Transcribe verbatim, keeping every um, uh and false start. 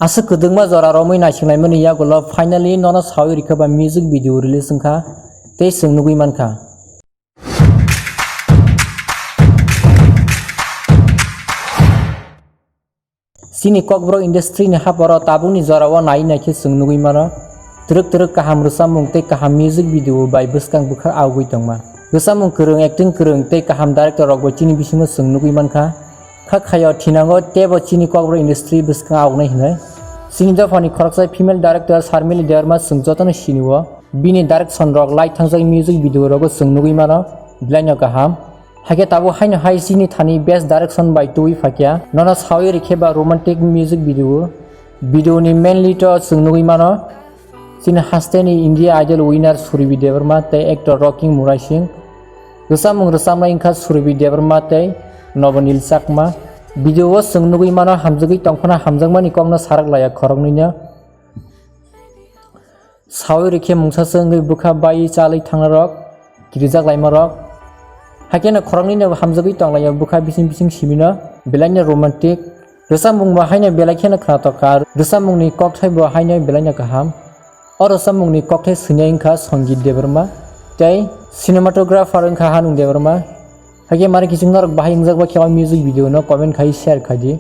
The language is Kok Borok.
Aswk kwdwkma jora romwi naisinglaimani yagulo finally nono sawi rikha ba music video release wngkha tei chwng nugwi mankha. Chini Kokborok industry ni haporo tabukni jorao nai naikhe chwng nugwi mano. Twrwk twrwk kaham rwchapmung tei kaham music video bai bwskang bwkha aogwi tongma. Rwchapmung kwrwng, acting kwrwng tei kaham director rokbo chini bisingo chwng nugwi mankha. Kha khaio thinango teibo chini Kokborok industry bwskang aognai hinwi. Chini dophani khoroksa female director Sharmili Debbarma chwng jotono sinio. Bini direction rok light thangjak music video rogo chwng nugwi mano, belaino kaham. Hakhe tabuk haino hai chini thani best direction bai twi phakya. Nono sawi rikhe ba romantic music video. Video ni main lead o chwng nugwi mano. Chini hasteni India Idol winner Suribi Debbarma tei actor Rocking Murai Singh. Rwchapmung rwchapnai wngkha Suribi Debbarma tei Nobonil Chakma. Video o chwng nugwi mano hamjagwi tongphano hamjakmani kokno sarak laya khoroknwino. Sawi rikhe mungsa se wngwi bwkha bai chalwi thangnarok, kirijak laimarok. Hakhe no khoroknwi no hamjagwi tonglaio bwkha bising bising simino, belaino romantic. Rwchapmung bo haino belai kheno khnatok kha, rwchapmungni kokthai bo haino belaino kaham. O rwchapmungni kokthai swinai wngkha Sangeet Debbarma tei cinematographer wngkha Hanung Debbarma. Hakhe mari kiching norok bahai wngjak ba khe o music video no comment khai share khai di.